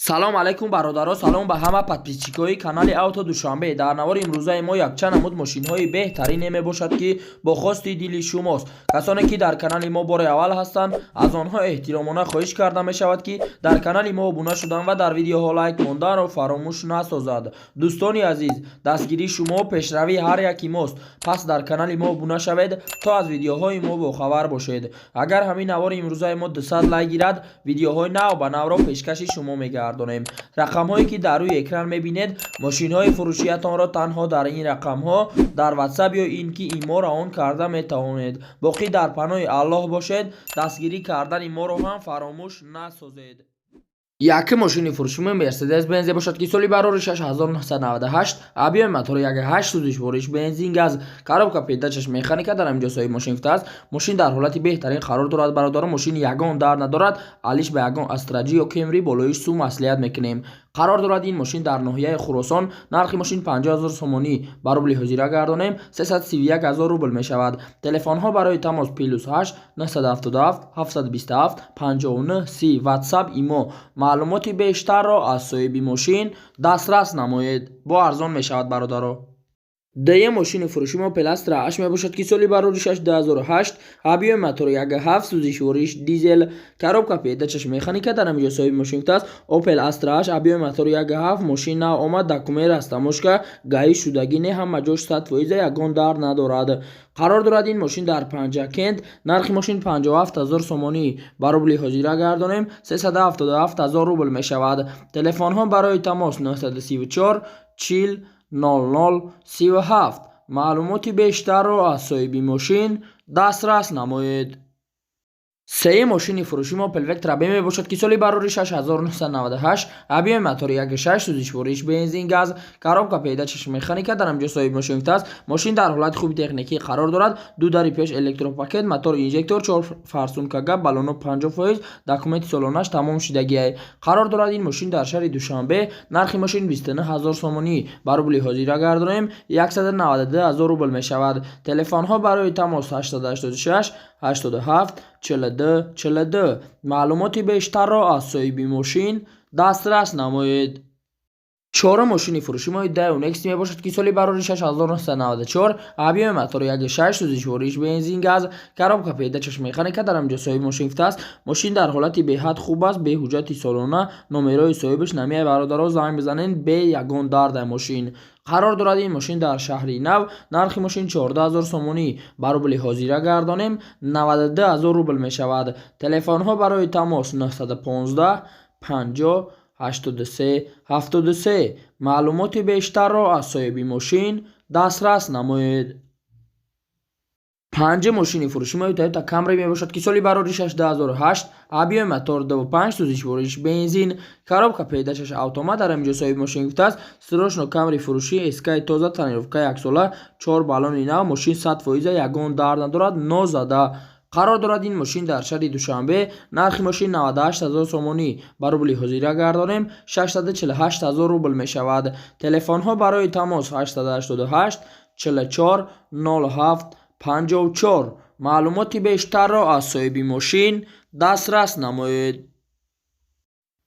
Салом алайкум, бародаро, салом ба ҳама подписчикои канали Авто Душанбе. Дар навори имрӯзаи мо якчанд намуд мошинҳои беҳтарине мебошад, ки бо хости дили шумост. Касоне ки дар канали мо бори аввал ҳастанд, аз онҳо эҳтиромона хоҳиш карда мешавад, ки дар канали мо обуна шудан ва дар видеоҳо лайк монданро фаромӯш насозад. Дӯстони азиз, дастгирии шумо пешравии ҳар яки мост, пас дар канали мо обуна шавед, то аз видеоҳои мо бохабар бошед. Агар ҳамин навори имрӯзаи мо 200 лайк гирад, видеоҳои нав ба навро пешкаши шумо мегардонем. Рақамҳое ки дар рӯи экран мебинед, мошинҳои фурӯшиятонро танҳо дар ин рақамҳо дар Ватсап ё ин ки ИМО равон карда метавонед. Боқӣ дар паноҳи Аллоҳ бошед, дастгирӣ кардани моро ҳам фаромӯш насозед. Якум мошини фурӯши Мерседес Бензе бошад, ки соли барори 6998, объёми мотори 1.8, сӯзишвориш бензин, газ, коробка передачаш механика. Дар ҳамин ҷо соҳиби мошин гуфтааст, мошин дар ҳолати беҳтарин қарор дорад. Бародаро, мошин ягон дард надорад, алиш ба ягон Астра Ҷи ё Кемри болоиш сум маслиҳат мекунем. Қарор дорад ин мошин дар ноҳияи Хуросон. Нархи мошин 50 ҳазор сомонӣ, ба рубли ҳозира гардонем, 331 ҳазор рубл мешавад. Телефонҳо барои тамос: +8 977 727 59 30, Ватсап, ИМО. Маълумоти бештарро аз соҳиби мошин дастрас намоед, бо арзон мешавад, бародаро. Дуюм мошини фурӯши мо Опел Астра H мебошад, ки соли барори 2008, объёми мотори 1.7, сӯзишвориш дизел, коробка передачаш механика. Дар ҳамин ҷо соҳиби мошин гуфтааст, Опел Астра H, объёми мотори 1.7, мошин нав омад, документ растаможка, ГАИ шудагӣ не, ҳама ҷош 100%, ягон дард надорад. Қарор дорад ин мошин дар Панҷакент. Нархи мошин 57 ҳазор сомонӣ, ба рубли ҳозира гардонем, 377 ҳазор рубл мешавад. Телефонҳо барои тамос: 934 40 00 37. Маълумоти бештарро аз соҳиби мошин дастрас намоед. Сеюм мошини фурӯши мо Опел Вектра Б мебошад, ки соли барори 6998, объёми мотори 1.6, сӯзишвориш бензин, газ, коробка передачаш механика. Дар ҳамҷо соҳиби мошин гуфтааст, мошин дар ҳолати хуби техникӣ қарор дорад. Ду дари пеш электропакет, мотор инжектор, чор форсунка гап, баллоно 50%, документи солонаш тамом шудагиай. Қарор дорад ин мошин дар шаҳри Душанбе. Нархи мошин 29 ҳазор сомонӣ, ба рубли ҳозира гардонем, 192 ҳазор рубл мешавад. Телефонҳо барои тамос: 886 87 42 42. Маълумоти бештарро аз соҳиби мошин дастрас намоед. Чорум мошини фурӯши мо Даеу Некст мебошад, ки соли барори 6994, объёми мотори 1.6, сӯзишвориш бензин, газ, коробка передачаш механика. Дар ҳамҷо соҳиби мошин гуфтааст, мошин дар ҳолати беҳад хуб аст, бе ҳуҷҷати солона, номерои соҳибаш намеяй. Бародаро, занг бизанед, бе ягон дардай мошин. Қарор дорад ин мошин дар шаҳри Нав. Нархи мошин 14 ҳазор сомонӣ, ба рубли ҳозира гардонем, 92 ҳазор рубл мешавад. Телефонҳо барои тамос: 915 50 83 73. Маълумоти бештарро аз соҳиби мошин дастрас намоед. Панҷум мошини фурӯши мо Toyota Camry мебошад, ки соли барори 2008, объёми мотор 2.5, сӯзишвориш бензин, коробка передачаш автомат. Дар ҳаминҷо соҳиби мошин гуфтааст, срочно Camry фурӯшӣ, СКи тоза, тонировка яксола, чор баллони нав, мошин 100%, ягон дард надорад, нозада. Қарор дорад ин мошин дар шаҳри Душанбе. Нархи мошин 98 ҳазор сомонӣ, ба рубли ҳозира гардонем, 648 ҳазор рубл мешавад. Телефонҳо барои тамос: 888 44 07 54. Маълумоти бештарро аз соҳиби мошин дастрас намоед.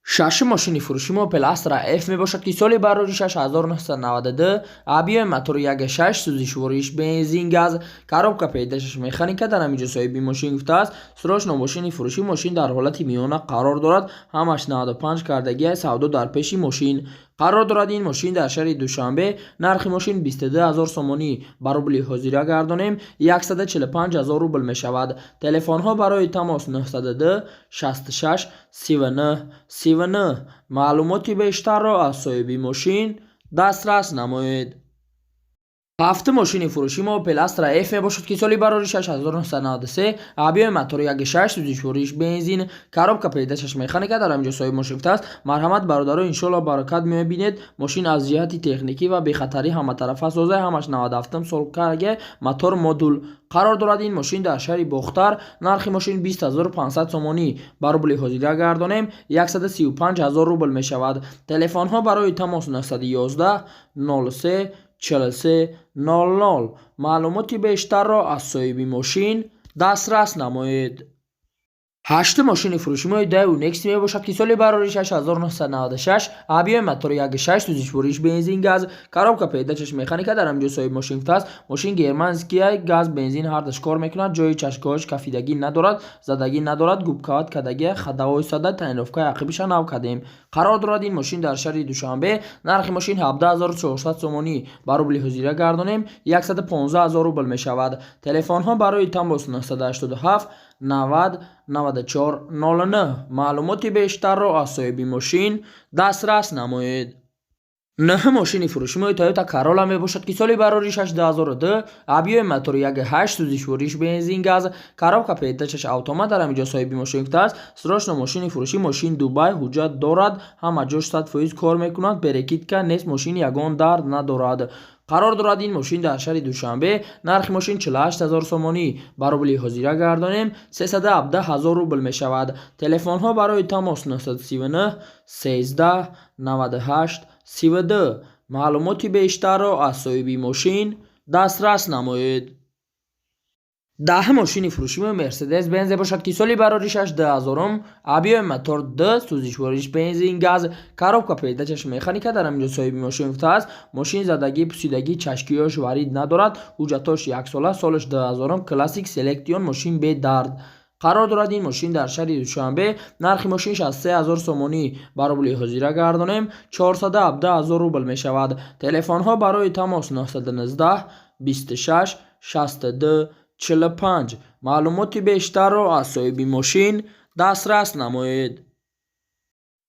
Шашум мошини фурӯши мо Opel Astra F мебошад, ки соли барори 6992, объёми мотори 1.6, сӯзишвориш бензин, газ, коробка передачаш механика. Дар ҳаминҷо соҳиби мошин гуфтааст, срочно мошини фурӯшӣ, мошин дар ҳолати миёна қарор дорад, ҳамаш 95 кардагиай, савдо дар пеши мошин. Қарор дорад ин мошин дар шаҳри Душанбе. Нархи мошин 22 ҳазор сомонӣ, ба рубли ҳозира гардонем, 145 ҳазор рубл мешавад. Телефонҳо барои тамос: 902 66 39 39. Маълумоти бештарро аз соҳиби мошин дастрас намоед. Ҳафтум мошини фурӯши мо Opel Astra F мебошад, ки соли барори 6993, объёми мотори 1.6, сӯзишвориш бензин, коробка передачаш механика. Дар ҳаминҷо соҳиби мошин гуфтааст, марҳамат, бародаро, иншоалло баракат мебинед. Мошин аз ҷиҳати техникӣ ва бехатарӣ ҳаматарафа соза, ҳамаш 97 сол карге, мотор модул. Қарор дорад ин мошин дар шаҳри Бохтар. Нархи мошин 20 500 сомонӣ, ба рубли ҳозира гардонем, 135 ҳазор рубл мешавад. Телефонҳо барои тамос: 911 03 43 00. Маълумоти бештарро аз соҳиби мошин дастрас намоед. Ҳаштум мошини фурӯши мо Daewoo Nexia мебошад, ки соли бароришаш 1996, объёми мотори 1.6, сӯзишвориш бензин, газ, коробка передачаш механика. Дар ҳаминҷо соҳиби мошин гуфтааст, мошин германския, газ, бензин ҳардаш кор мекунад, ҷои чашкоҳош кафидагӣ надорад, задагӣ надорад, губкават кардагия, ходовой сада, тонировкаи ақибиша нав кардем. Қарор дорад ин мошин дар шаҳри Душанбе. Нархи мошин 17 400 сомонӣ, ба рубли ҳозира гардонем, 115 000 рубл мешавад. Телефонҳо барои тамос 987 90 94 09. Маълумоти бештарро аз соҳиби мошин дастрас намоед. Нӯҳум мошини фурӯши мо Toyota Corolla мебошад, ки соли бароришаш 2002, объёми мотори 1.8, сӯзишвориш бензин, газ, коробка передачаш автомат. Дар ҳаминҷо соҳиби мошин гуфтааст, срочно мошини фурӯшӣ, мошин Дубай, ҳуҷҷат дорад, ҳама ҷош 100% кор мекунад, перекидка нест, мошин ягон дард надорад. Қарор дорад ин мошин дар шаҳри Душанбе. Нархи мошин 48 ҳазор сомонӣ, ба рубли ҳозира гардонем, 317 ҳазор рубл мешавад. Телефонҳо барои тамос 939 13 98 32. Маълумоти бештарро аз соҳиби мошин дастрас намоед. Даҳум мошини фурӯши мо Мерседес Бенз бошад, ки соли бароришаш 2000-ум, объёми мотор д, сӯзишвориш бензин, газ, коробка передачаш механика. Дар ҳаминҷо соҳиби мошин гуфтааст, мошин задагӣ, пусидагӣ, чашкиёш варид надорад, ҳуҷҷатош яксола, солаш 2000-ум, Классик Селекцион, мошин бедард. Қарор дорад ин мошин дар шаҳри Душанбе. Нархи мошин 63 ҳазор сомонӣ, ба рубли ҳозира гардонем, 417 ҳазор рубл мешавад. Телефонҳо барои тамос 919 26 62 45. Маълумоти бештарро аз соҳиби мошин дастрас намоед.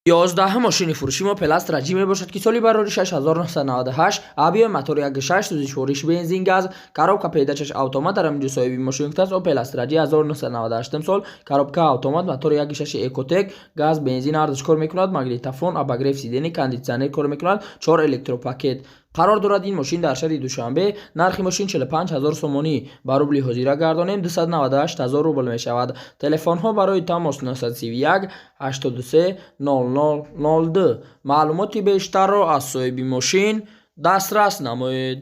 11-ум мошини фурӯши мо Опел Астра J мебошад, ки соли бароришаш 1998, объёми мотори 1.6, сӯзишвориш бензин, газ, коробка передачаш автомат. Дар ҳаминҷо соҳиби мошин гуфтааст, Опел Астра J 1998 сол, коробка автомат, мотори 1.6 Ecotec, газ, бензин ҳардуш кор мекунад, магнитофон, обогрев сидений, кондитсионер кор мекунад, чор электропакет. Қарор дорад ин мошин дар шаҳри Душанбе. Нархи мошин 45 ҳазор сомонӣ, ба рубли ҳозира гардонем, 298 ҳазор рубл мешавад. Телефонҳо барои тамос 931 83 00 02. Маълумоти бештарро аз соҳиби мошин дастрас намоед.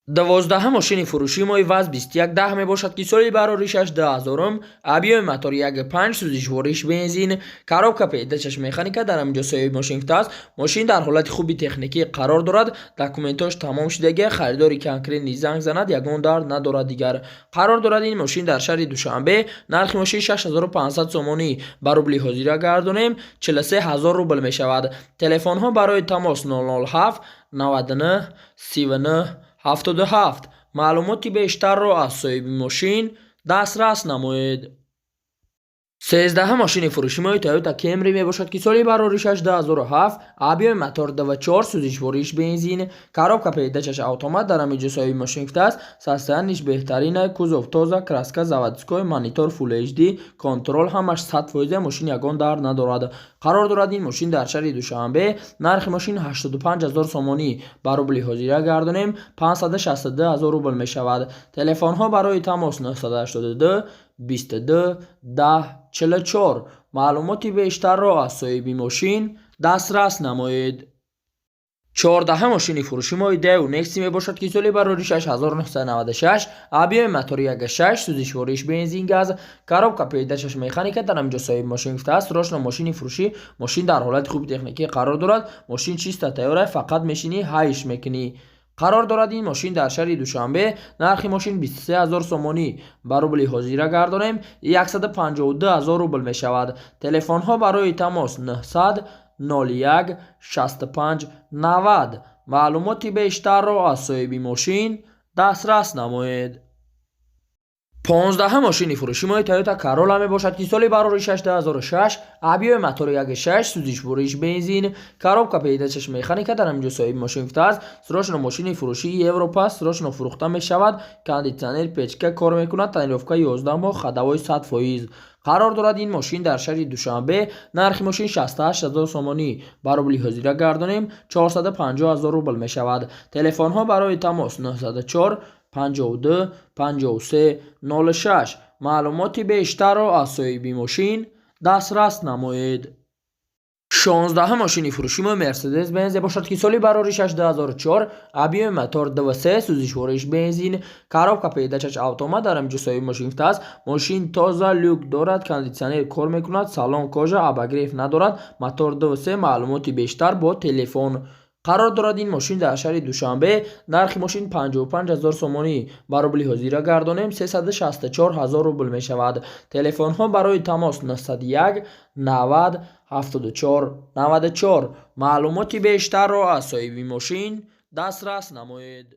12-ум мошини фурӯшии мо ВАЗ 2110 мебошад, ки соли бароришаш 2000-ум, объёми мотори 1.5, сӯзишвориш бензин, коробка передачаш механика. Дар ҳаминҷо соҳиби мошин гуфтааст, мошин дар ҳолати хуби техникӣ қарор дорад, документош тамом шудагия, харидори конкретный занг занад, ягон дард надорад дигар. Қарор дорад ин мошин дар шаҳри Душанбе. Нархи мошин 6500 сомонӣ, ба рубли ҳозира гардонем, 43 ҳазор рубл мешавад. Телефонҳо барои тамос 007 99 39 77. Маълумоти бештарро аз соҳиби мошин дастрас намоед. 13-ум мошини фурӯши мо Toyota Camry мебошад, ки соли бароришаш 2007, объёми мотор 2.4, сӯзишвориш бензин, коробка передачаш автомат. Дар ҳаминҷо соҳиби мошин гуфтааст, состояниеш беҳтарина, кузов тоза, краска заводской, монитор Full HD, контроль ҳамаш 100%, мошин ягон дард надорад. Қарор дорад ин мошин дар шаҳри Душанбе. Нархи мошин 85 ҳазор сомонӣ, ба рубли ҳозира гардонем, 562 ҳазор рубл мешавад. Телефонҳо барои тамос 982 22 10 44. Маълумоти бештарро аз соҳиби мошин дастрас намоед. 14-ум мошини фурӯши мо Daewoo Nexia мебошад, ки соли бароришаш 1996, объёми мотори 1.6, сӯзишвориш бензин, газ, коробка передачаш механика. Дар ҳаминҷо соҳиби мошин гуфтааст, срочно мошини фурӯшӣ, мошин дар ҳолати хуби техникӣ қарор дорад, мошин чиста тайёра, фақат мешинӣ, ҳайш мекунӣ. Қарор дорад ин мошин дар шаҳри Душанбе. Нархи мошин 23 ҳазор сомонӣ, ба рубли ҳозира гардонем, 152 ҳазор рубл мешавад. Телефонҳо барои тамос 900 01 65 90. Маълумоти бештарро аз соҳиби мошин дастрас намоед. 15-ум мошини фурӯши мо Toyota Corolla мебошад, ки соли бароришаш 2006, объёми мотори 1.6, сӯзишвориш бензин, коробка передачаш механика. Дар ҳаминҷо соҳиби мошин гуфтааст, срочно мошини фурӯшии Европа, срочно фурӯхта мешавад, кондитсионер, печка кор мекунад, тонировка 11 моҳ, ходовой 100%. Қарор дорад ин мошин дар шаҳри Душанбе. Нархи мошин 68 ҳазор сомонӣ, ба рубли ҳозира гардонем, 450 ҳазор рубл мешавад. Телефонҳо барои тамос 904 52 53 06. Маълумоти бештарро аз соҳиби мошин дастрас намоед. 16-ум мошини фурӯши мо Мерседес Бенз бошад, ки соли бароришаш 2004, объёми мотор 2,3, сӯзишвориш бензин, коробка передачаш автомат. Дар ҳаминҷо соҳиби мошин гуфтааст: мошин тоза, люк дорад, кондитсионер кор мекунад, салон кожа, обогрев надорад, мотор 2,3. Маълумоти бештар бо телефон. Қарор дорад ин мошин дар шаҳри Душанбе. Нархи мошин 55 ҳазор сомонӣ, ба рубли ҳозира гардонем, 364 ҳазор рубл мешавад. Телефонҳо барои тамос: 901 90 74 94. Маълумоти бештарро аз соҳиби мошин дастрас намоед.